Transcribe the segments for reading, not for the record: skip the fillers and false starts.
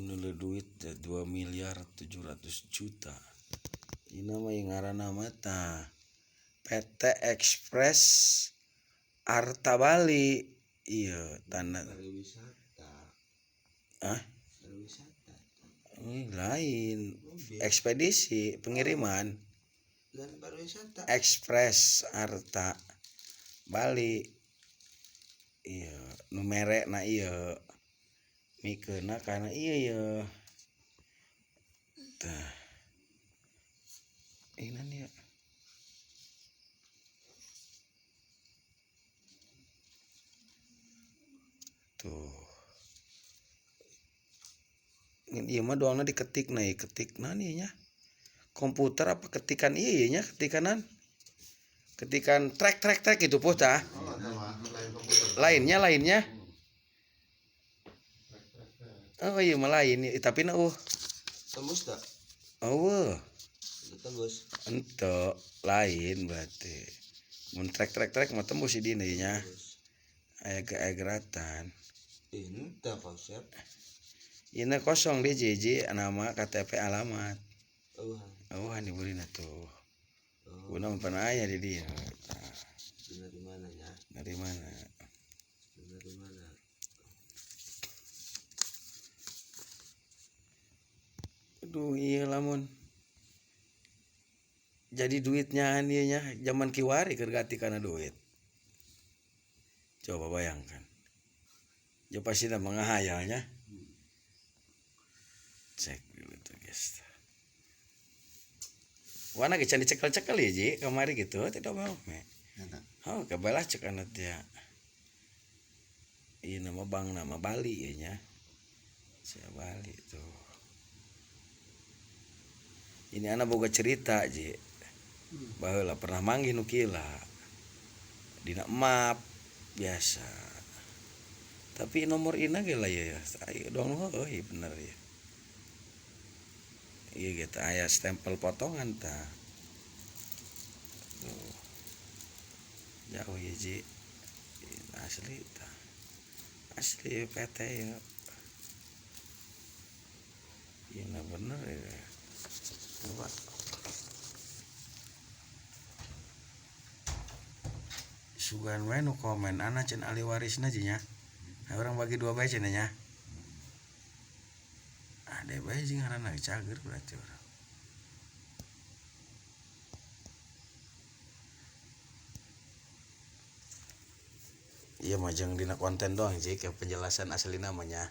Meuli duit 2 miliar 700 juta. Ini mah yang ngaranna mah tah PT Express Arta Bali. Iya, tanda pariwisata. Ah? Pariwisata. Lain. Ekspedisi pengiriman. Dan pariwisata. Express Arta Bali. Iya, nu merekna ieu. Mikeunna kana ieu ye. Tah. Ini nih ya. Tuh. Ini mah doangna diketik nah, ketik nah nih nya. Komputer apa ketikan iya nya, ketikanan. Ketikan trek trek trek gitu puh tah. Lainnya lainnya. Oh iya mah lain, tapi na Tembus tak? Oh. Tembus. Ente lain berarti. Mun trek trek trek mah tembus di dieu nya. Aya gegratan. Ente konsep. Ini kosong di JJ nama KTP alamat. Oh. Oh, dibeurina tuh. Guna pernah aya di dieu. Dari mana ya? Dari mana? Dari mana? Aduh, iya lamun. Jadi duitnya ieu nya zaman kiwari keur gati kana duit. Coba bayangkan. Ya pasti dah menghayalnya. Cek dulu tuh guys. Warna ge can dicekel-cekel ya Ji, kamari gitu tidak mau me. Oh, kebelah cek anak dia. Iya nama bank nama Bali ya nya. Saya Bali tuh. Ini anak boga cerita Ji. Baheula pernah manggih nu kila. Dina map biasa. Tapi nomor ina ge lah ya. Ayo dong heuh bener ya. Iya gitu aya stempel potongan ta. Tuh. Jauh ya Ji. Asli ta. Asli PT ya. Iya nah bener ya. Coba. Sugan we nu komen ana cen ahli warisna ji nya. Orang bagi dua bae cenah nya. Ada bae jeung ngaranna cager berarti orang. Iya mah jeung dina konten doang sih kayak penjelasan asli namanya.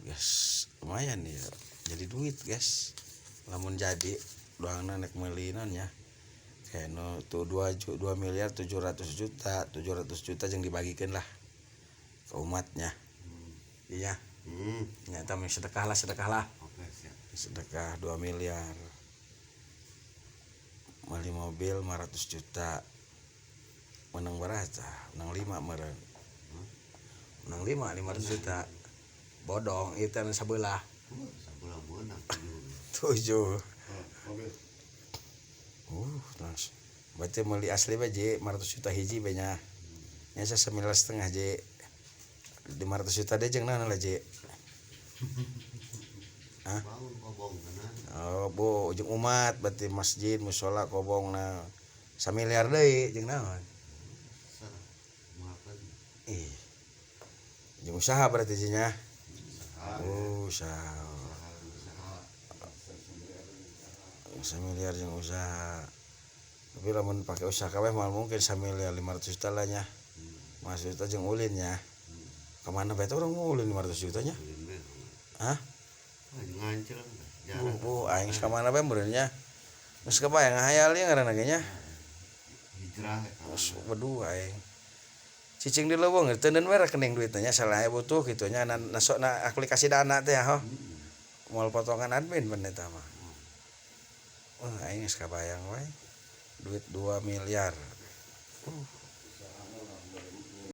Guys, lumayan ya. Jadi duit, guys. Lamun jadi doangna nek meuli naon nya. Kayak no tuh 2 miliar 700 juta, 700 juta jeung dibagikeun lah ke umatnya. Iya. Nyata mah sedekah lah, sedekah lah. Oke, siap. Sedekah 2 miliar. Beli mobil 500 juta. Menang berapa? Menang 5 meureun. Menang 5 500 juta. Bodong itu anu sabelah. Sabelah meunang 7. Mobil. Langsung. Berarti meuli asli bae Ji 500 juta hiji bae nya. Nya 1,5 miliar Ji. 500 juta deh jeung naon lah Ji. Hah? Oh, bu, jeung umat berarti masjid, mushola, kobong na. 1 miliar deui jeung naon? Ih. Jeung usaha berarti Ji nya. Oh, usaha. 1 miliar jeung usaha. Tapi lamun pakai usaha kabeh moal mungkin 1 miliar 500 juta lah nya. 500 juta jeung ulin nya. Kemana bae orang mau ulin 500 juta nya? Hah? Bu, aing ka mana bae meureun nya. Geus kebayang ngahayal ieu ngaranna ge nya. Hijrah. Geus berdua aing. Cicing di leuweung teuneun we rekening duitna nya salah aya butuh kitu nya nasokna aplikasi dana teh ho. Moal potongan admin ben eta mah. Wah, aing geus kabayang we. Duit 2 miliar.